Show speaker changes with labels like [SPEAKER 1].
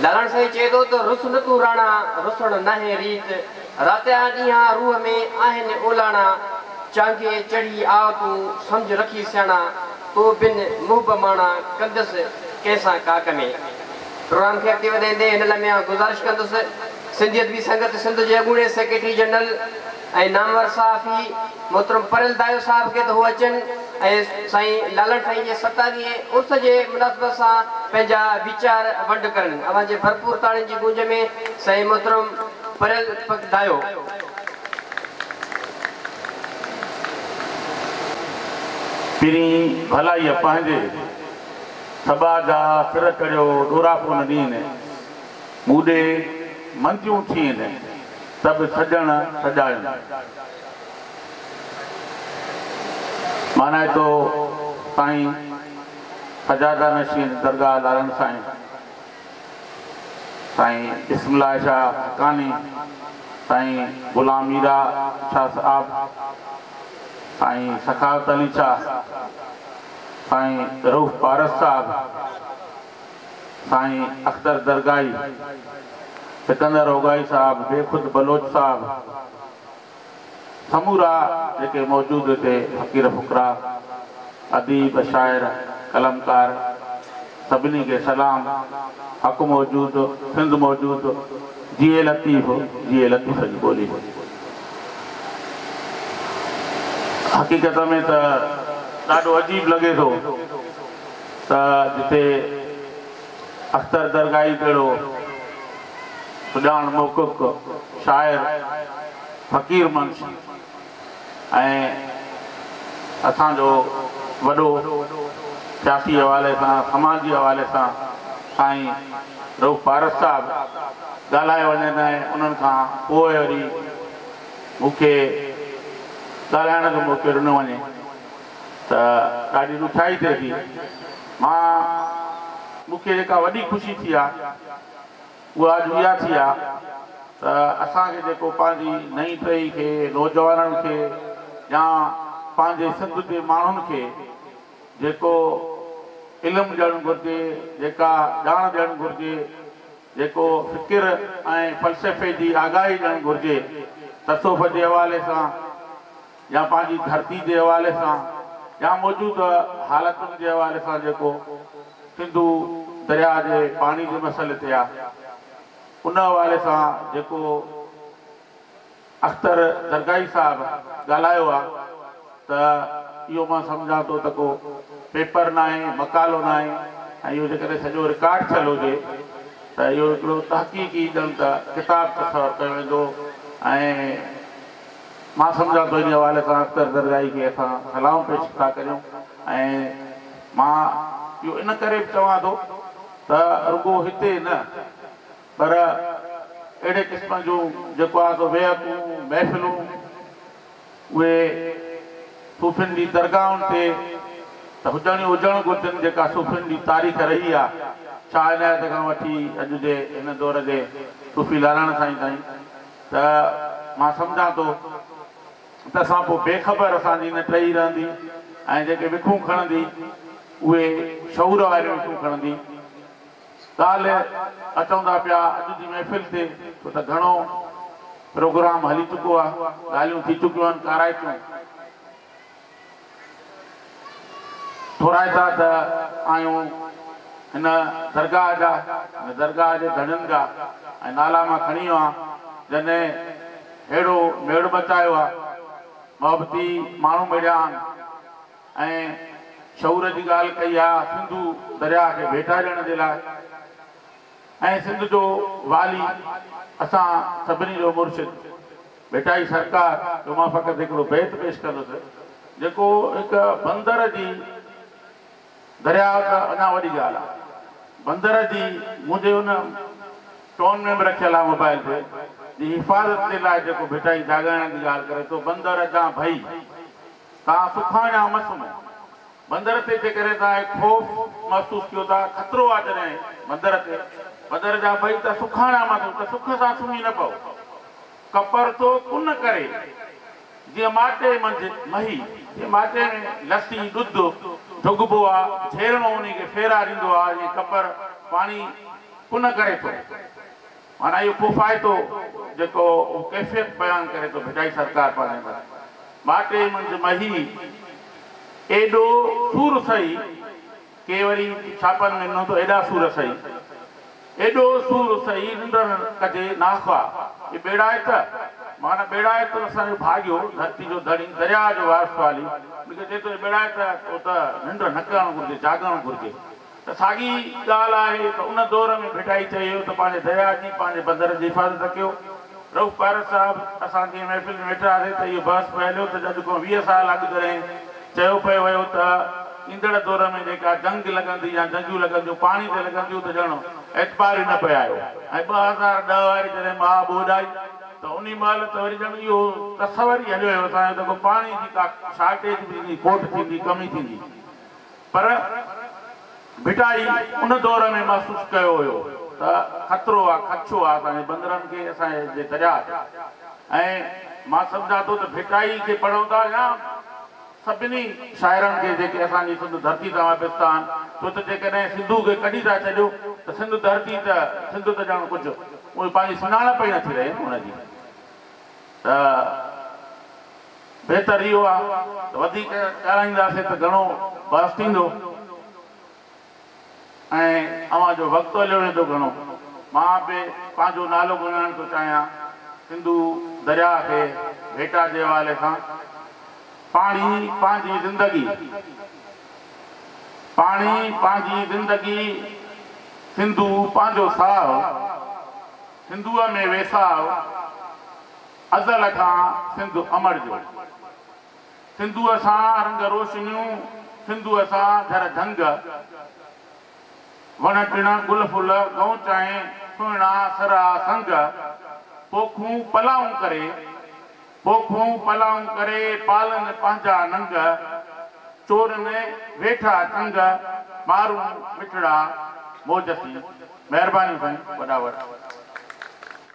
[SPEAKER 1] لالڻ سائين چئي ٿو ته رس نه تون راڻا، رسڻ ناهي ريت، راتيان ڏينهان روح ۾ آهن اولاڻا، چانگي چڙهي آء تون سمجهه رکي سياڻا، تو بن محب ماڻا، ڪندس ڪنهن سان ڪاڪ ۾. پروگرام کي اڳتي وڌائيندي هن لمحي آئون گذارش ڪندس سنڌي ادبي سنگت سنڌ جي اڳوڻي سيڪريٽري جنرل ۽ نامور صحافي محترم پريل دايو صاحب کي ته هو اچن ۽ سائين لالڻ سائين جي ستاويهين عرس جي مناسبت سان پنهنجا ويچار ونڊ ڪرن. اوهان جي ڀرپور تاڙين جي گونج ۾ سائين محترم پريل دايو.
[SPEAKER 2] پرين ڀلائيء پنهنجي، سٻاجها سر چڙهيو ڏوراپو نه ڏين، مون ڏي منديون ٿين، ته به سڄڻ سڄاين. مانائتو سائين سجاده نشين درگاهه لالڻ سائين، سائين بسم الله شاهه حقاني، سائين غلام ميرا شاهه صاحب، سائين سخاوت علي شاهه، سائين رئوف پارس صاحب، سائين اختر درگاهي، سڪندر اوڳاهي صاحب، بيخود بلوچ صاحب، سمورا جيڪي موجود هتي فقير فقرا، اديب، شاعر، قلمڪار سڀني کي سلام، حق موجود، سنڌ موجود، جيئي لطيف، جيئي لطيف جي ٻولي. حقيقت ۾ ته ڏاڍو عجيب لڳي ٿو ته جتي اختر درگاهي جهڙو سڄاڻ محقق، شاعر، فقير منش ۽ اسان جو وڏو سياسي حوالي سان سماجي حوالي سان سائين رئوف پارس صاحب ڳالهائي وڃن ۽ انهن کان پوء وري مون کي ڳالهائڻ جو موقعو ڏنو وڃي ته ڏاڍي ڏکيائي ٿئي ٿي. مان مون کي جيڪا وڏي خوشي ٿي آ اها اڄ اها ٿي آ ته اسان کي جيڪو پنهنجي نئين ٽهي کي، نوجوانن کي يا پنهنجي سنڌ جي ماڻهن کي جيڪو علم ڏيڻ گهرجي، جيڪا ڄاڻ ڏيڻ گهرجي، جيڪو فڪر ۽ فلسفي جي آگاهي ڏيڻ گهرجي، تصوف جي حوالي سان يا پنهنجي ڌرتي جي حوالي سان يا موجوده حالتن جي حوالي سان جيڪو سنڌو درياء جي پاڻي جي مسئلي تي آ، ان حوالي سان جيڪو اختر درگاهي صاحب ڳالهايو آ ته اهو مان سمجهان ٿو ته ڪو پيپر ناهي، مقالو ناهي ۽ اهو جيڪڏهن سڄو رڪارڊ ٿيل هجي ته اهو هڪڙو تحقيقي ڄڻ ته ڪتاب تصور ڪيو ويندو ۽ مان سمجهان ٿو انهي حوالي سان اختر درگاهي کي اسان سلام پيش ٿا ڪريون ۽ مان اهو ان ڪري به چوان ٿو ته رڳو هتي نه پر اهڙي قسم جون جيڪو آهي سو ويهڪون، محفلون، اهي صوفين جي درگاهن تي ته هجڻ ئي هجڻ گهرجن جيڪا صوفين جي تاريخ رهي آهي شاهه عنايت کان وٺي اڄ جي هن دور جي صوفي لالڻ سائين تائين ته مان سمجهان ٿو ته اسان پوء بي خبر اسان جي نه ٽهي رهندي ۽ جيڪي وکون کڻندي اهي شعور واريون وکون کڻندي. ڳالهه اچون ٿا پيا اڄ جي محفل تي ڇو ته گهڻو پروگرام هلي چڪو آ، ڳالهيون ٿي چڪيون آهن ڪارائتيون. ٿورائتا ته آهيون هن درگاهه جا، هن درگاهه جي ڌڻين جا ۽ نالا مان کڻي ويو آهيان جن ههڙو ميڙ مچايو آ، محبتي ماڻهو مڙيا آهن. ۽ شعور جي ڳالهه ڪئي آ سنڌو درياء کي ڀيٽا ڏيڻ جي لاء ۽ سنڌ جو والي اسان سڀني جو مرشد ڀٽائي سرڪار جو مان فقط هڪڙو بيت پيش ڪندس جيڪو هڪ بندر جي درياء ته اڃا وڏي ڳالهه آ بندر جي منهنجي ان ٽون ۾ به رکيل آ موبائل تي جي حفاظت جي لاء جيڪو ڀٽائي جاڳائڻ جي ڳالهه ڪري ٿو بندر جان ڀئي تان سکاڻيان م سمهو. بندر تي جيڪڏهن توهان کي خوف محسوس ٿيو ته خطرو آ جڏهن بندر تي بندر جا ڀئي ته سکاڻيان م سمهو ته سک سان سمهي نه پئو. ڪپر ٿو ڪن ڪري جيئن ماٽي منجهه مهي جيئن ماٽي ۾ لسي ڏڌ ڍڳبو آ جهيرڻو انهي کي ڦيرا ڏيندو آ جيئن ڪپر پاڻي ڪونه ڪري ٿو. معنيٰ اهو خوفائتو جيڪو ڪيفيت بيان ڪري ٿو ڀٽائي سرڪار پنهنجي اندر ماٽي منجهه مهي ايڏو سور سهي ڪي وري ڇاپن ۾ ڏنو ته ايڏا سور سهي ايڏو سور سهي ننڊ ڪجي ناخوا هي ٻيڙائت معنيٰ ٻيڙائت اسان جو ڀاڳيو ڌرتي جو ڌڻي درياء جو وارث والي ان کي چئي ٿو هي ٻيڙائت تو ته ننڊ نه ڪرڻ گهرجي جاڳڻ گهرجي. ته ساڳي ڳالهه آهي ته ان دور ۾ ڀٽائي چيو ته پنهنجي درياء جي، پنهنجي بندر جي حفاظت ڪيو. رئوف پارس صاحب اسان جيئن محفل ۾ ويٺا هئاسين ته اهو بحث پئي هليو ته اڄ کان 20 سال اڳ جڏهن چيو پئي ويو ته ايندڙ دور ۾ جيڪا جنگ لڳندي يا جنگيون لڳنديون پاڻي تي لڳنديون ته ڄڻ اعتبار ئي نه پئي آيو ۽ 2010 واري جڏهن مها ٻوڏ آئي ته انهي مهل ته وري ڄڻ اهو تصور ئي هليو ويو اسان جو ته ڪو پاڻي جي ڪا شارٽيج به ٿيندي، کوٽ ٿيندي، ڪمي ٿيندي. پر ڀٽائي ان دور ۾ محسوس ڪيو هيو ته خطرو آ، خدشو آ اسان جي بندرن کي، اسان جي درياء تي ۽ مان سمجهان ٿو ته ڀٽائي کي پڙهون ٿا يا سڀني شاعرن کي جيڪي اسان جي سنڌ ڌرتي سان وابسته آهن، ڇو ته جيڪڏهن سنڌو کي ڪڍي ٿا ڇڏيو ته سنڌ ڌرتي ته سنڌ ته ڄڻ ڪجهه اهي پنهنجي سڃاڻپ ئي نٿي رهي نه ان جي ته. بهتر اهو آ ته وڌيڪ ڳالهائينداسين ته گهڻو بحث ٿيندو ۽ اوهان جو وقت هليو ويندو گهڻو. مان به پنهنجو نالو ڳڻائڻ ٿو چاهيان سنڌو درياء کي ڀيٽا جي حوالي سان پاڻي پنهنجي زندگي پاڻي پنهنجي زندگي سنڌو پنهنجو ساهه سنڌوء ۾ ويساهه ازل کان سنڌ امڙ جو. سنڌوء سان رنگ روشنيون، سنڌوء سان جهر جهنگ. وڻ ٽڻ، گل ڦل، گئونچ ۽ سهڻا سرها سنگ. پوکون پلائون ڪري، پوکون پلائون ڪري، پالن پنهنجا ننگ. چورن ويٺا چنگ، مارون مٺڙا موج سين. مهربانيون سائين، وڏا وڏ.